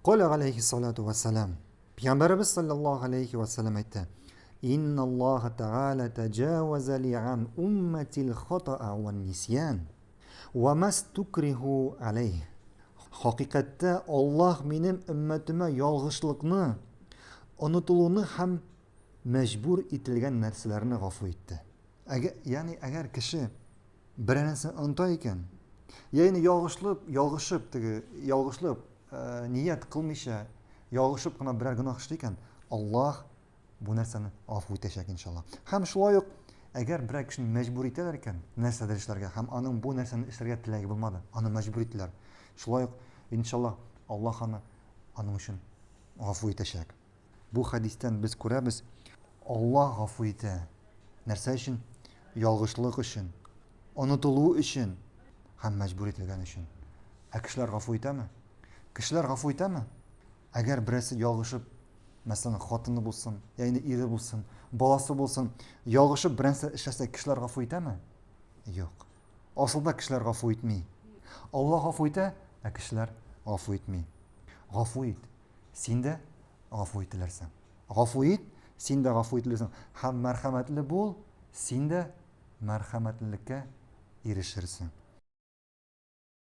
Каля алейхиссалату вассалам. Пәйгамбәребез саллаллаһу алейхи вассалам әйтте: Инна Аллаһ Тааля таҗаваза ли ан умматил хатаа ван нисьян ва мастукриху алейх. Хакыйкатьтә Аллаһ минем өммәтемә ялгышлыкны, онытылуны һәм мәҗбүр ителгән нәрсәләрне гафу итте. Әгәр, ягъни әгәр кеше берәр нәрсәне оныта икән, ягъни ялгышлып, ялгышып теге, ялгышлып, э, ният кылмыйча, ялгышып кына берәр гөнаһ эшли икән, Аллаһ бу нәрсәне гафу итәчәк иншалла. Һәм шулай ук әгәр берәр кешене мәҗбүр итәләр икән, нәрсәдер эшләргә һәм аның бу нәрсәне эшләргә теләге булмады, аны мәҗбүр иттеләр. Шулай ук иншалла Аллаһ аны аның өчен гафу итәчәк. Бу хәдистән без күрәбез, Аллаһ гафу итә. Нәрсә өчен? Ялгышлык өчен, онытылу өчен һәм мәҗбүр ителгән өчен. Ә кешеләр гафу итәме? Кешеләр гафу итәме? Әгәр берәрсе ялгышып, мәсәлән, хатыны булсын, яисә ире булсын, баласы булсын, ялгышып берәрсе эшләсә, кешеләр гафу итәме? Юк. Асылда кешеләр гафу итми. Аллаһ гафу итә, ә кешеләр гафу итми. Гафу ит. Син дә гафу ителерсең. Гафу ит, син дә гафу ителерсең. Һәм мәрхәмәтле бул, син дә мәрхәмәтлелеккә ирешерсең.